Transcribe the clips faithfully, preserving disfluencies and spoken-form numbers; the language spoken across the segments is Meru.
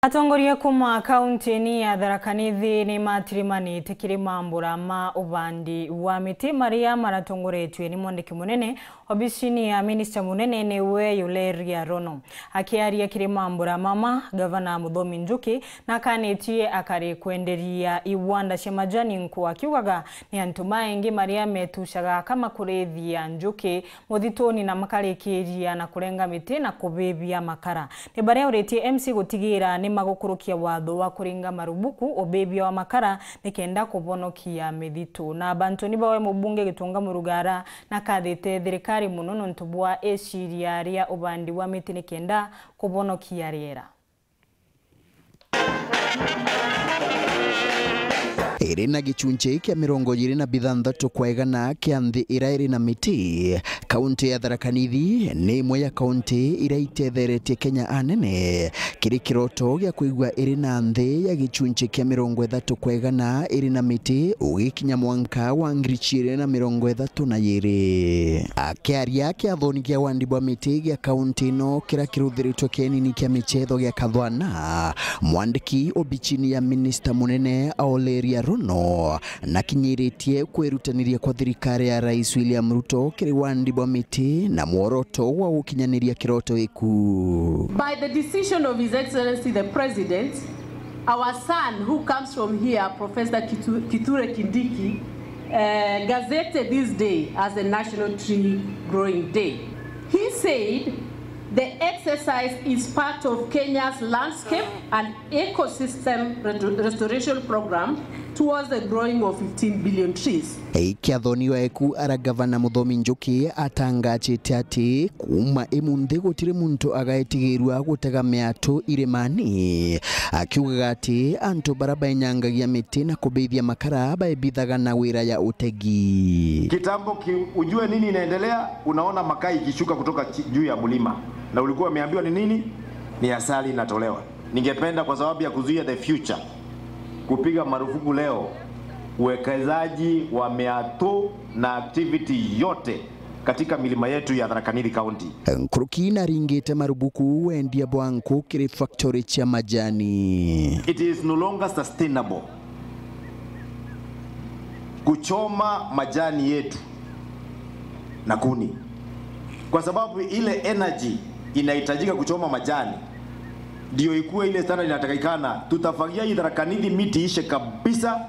Atongoria kuma kaunti-ini ya Tharaka Nithi ni matirimanite kiri mambura ma ubandi wa miti maria maratongoretue ni mwandiki munene obisini ya minista munene niwe Uleria Rono. Akiaria kiri mambura mama, Gavana Muthomi Njuki nakanitie akari kwenderia iwanda cia majani nku, akiugaga ni antu maingi maria metucaga kama kurithia njuki muthituni na makarikiria na kurenga miti na kubibia makara. Ni baria uritie M C gutigira ni magukurukia watho wa kuringa marubuku ubibia wa makara nikenda kubonokia mithitu. Na bantu ni bawe mubunge Gitonga Murugara nakathite thirikari mono nontu bwa iciria ria ubandi wa miti nikenda kubonokia riera. Iri na gicunci kia mirongo iri na bithanthatu kwa igana kia nthi ira iri na miti, kaunti ya Tharaka Nithi ni imwe ya kaunti ira itetheretie Kenya anene kiri kiroto gia kwigua iri na nthi ya gicunci kia mirongo ithatu kwa igana iri na miti ugikinya mwanka wa ngiri ciiri na mirongo ithatu na iiri. Akiaria kiathoni kia wandi bwa miti gia kaunti ino kira kiruthiritwe kienini kia michetho gia Kathwana, mwandiki obicini ya minista munene Auleria Rono nakinyiritie kwirutaniria kwa thirikari ya Rais William Ruto kiri wandi bwa miti na mworoto wa gukinyaniria kiroto giku. By the decision of His Excellency the President, our son who comes from here, Professor Kitu-, Kithure Kindiki, uh, gazetted this day as the National Tree Growing Day. He said the exercise is part of Kenya's landscape and ecosystem resto-, restoration program towards the growing of fifteen billion trees. Ikiathoni weku ara Gavana Muthomi Njuki atangachite ati kuma imunthi gutiri muntu agaetigirua gutega miatu irimani, akiugaga ati antu bara baenyangagia miti na kubithia makara baebithaga na wira ya utegi. Kitambo ki-, ujue nini inaendelea, unaona makaa ikishuka kutoka chi-, juu ya mlima. Na ulikuwa umeambiwa ni nini? Ni asali inatolewa. Ningependa kwa sababu ya kuzuia the future, kupiga marufuku leo uwekezaji wa miatu na activity yote katika milima yetu ya Tharaka Nithi County. Nkuruki naringite marubuku wendia bwa nku kiri factory cia majani. It is no longer sustainable kuchoma majani yetu na kuni, kwa sababu ile energy inahitajika kuchoma majani ndio ikuwe ile standard inatakikana. Tutafagia hii Tharaka Nithi miti ishe kabisa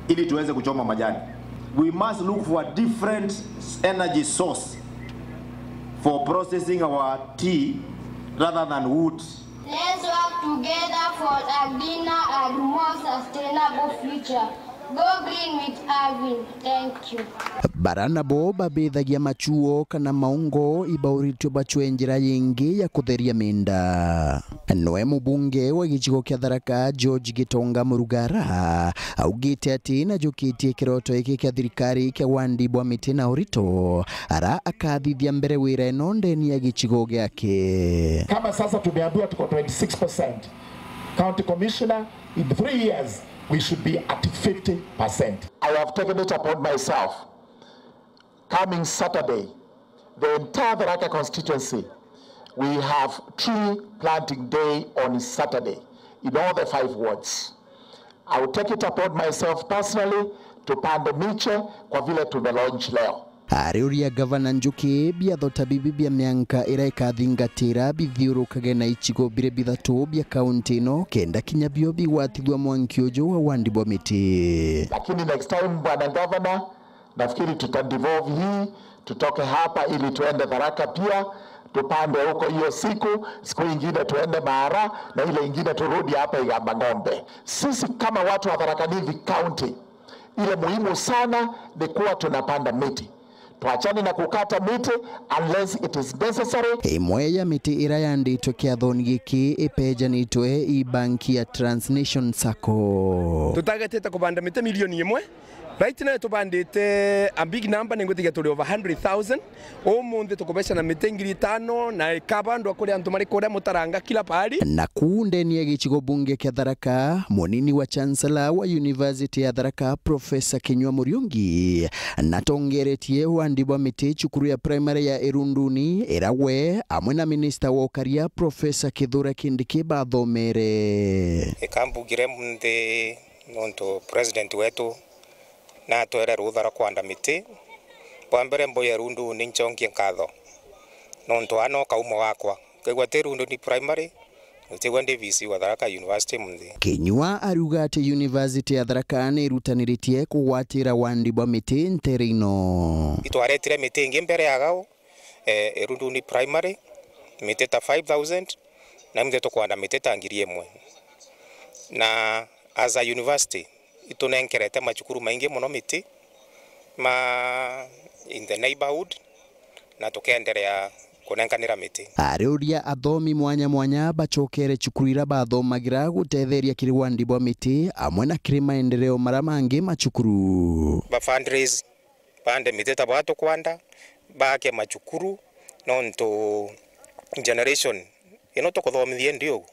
ili tuweze kuchoma majani. We must look for a different energy source for processing our tea rather than wood. Let's work together for a greener and more sustainable future. Go green with Arvin. Thank you. Bara nabo babithagia machuo kana maungo ibauritwe bachwe njira yingi ya kutheria minda. Noe mubunge wa gicigo kia Tharaka, George Gitonga Murugara, augite ati najukitie kiroto giki kia thirikari kia wandi bwa miti na urito, ara akathithia mbere wira ino ndeni ya gicigo giake. Kama sasa tumeambiwa tuko twenty six percent, County Commissioner, in three years we should be at fifty percent. I have taken it upon myself. Coming Saturday, the entire Tharaka constituency, we have tree planting day on Saturday in all the five wards. I will take it upon myself personally tupande miche kwa vile tumelaunch leo. Ariuria Gavana Njuki biatho ta bibi bia mianka ira ikathingatira bithiurukage na icigo bire bithatu bia kaunti ino kenda kinya bio bigwatithua mwanki uju wa wandi bwa miti. Lakini next time, Bwana Gavana, nafikiri tuta devolve hii, tutoke hapa ili tuende Tharaka pia, tupande huko hiyo siku, siku ingine tuende Maara, na ile ingine turudi hapa Igamba Ng'ombe. Sisi kama watu wa Tharaka Nithi County, ile muhimu sana ni kuwa tunapanda miti. Tuachane na kukata miti unless it is necessary. Imwe ya miti ira yanditwe kiathoni giki ipejanitwe i banki ya Transnation Sacco. Tutagetete kubanda miti milioni imwe. Right now tubandite a big number, ningwitikia turi over hundred thousand. Umunthi tukubeca na miti ngiri itano na ikaba ndwa kuri antu mari kuria Mutaranga kila pahali. Na kuu ndeni ya gicigo bunge kia Tharaka, munini wa Chancellor wa University ya Tharaka, Professor Kinyua Muriungi, natongeretie wandi bwa miti cukuru ya primary ya Irunduni, ira we amwe na minista wa ukaria, Professor Kithure Kindiki, bathomere. Ikambugire munthi nontu president wetu natwere rutha rwa kwanda miti. Bwa mbere, mbuye Irunduni ncokie nkatho nontu aa no kaumo gakwa. Nkaigua ti Irunduni primary, nkaigua ndi V C wa Tharaka University munthi. Kinyua ariuga ati University ya Tharaka ni irutaniritie kugwatira wandi bwa miti ntere ino. Itwaretire miti ingi mbere ya gau, eh, Irunduni primary, miti ta five thousand, na imwe tukwanda miti ta ngiri imwe. Na as a university, itunenkerete macukuru maingi mono miti ma in the neighborhood, na tukenderea kunenkanira miti. Ariuria athomi mwanya mwanya bacokere cukuru ira bathomagira gutetheria kiri wandi bwa miti amwe na kiri maendeleo mara mangi ma cukuru. Ba fundraise, bande miti ta bwa tukwanda, baake macukuru, nontu generation ino tukuthomithia ndi ugu,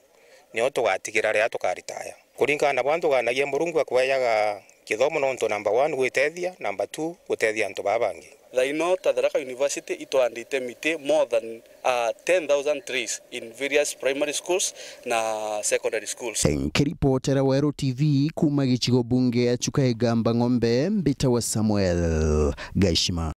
nio tugatigira riria tukaritaya. Kuringana na bwa nthuganagia, Murungu akwejaga kithomo nontu number one gwitethia, number two gutethia antu baa bangi. Thaino ta Tharaka University itwandite miti more than, uh, ten thousand trees in various primary schools na secondary schools. Nkiripotera Weru T V kuuma gicigo bunge ya Chuka Igamba Ng'ombe, mbitawa Samuel Gaishima.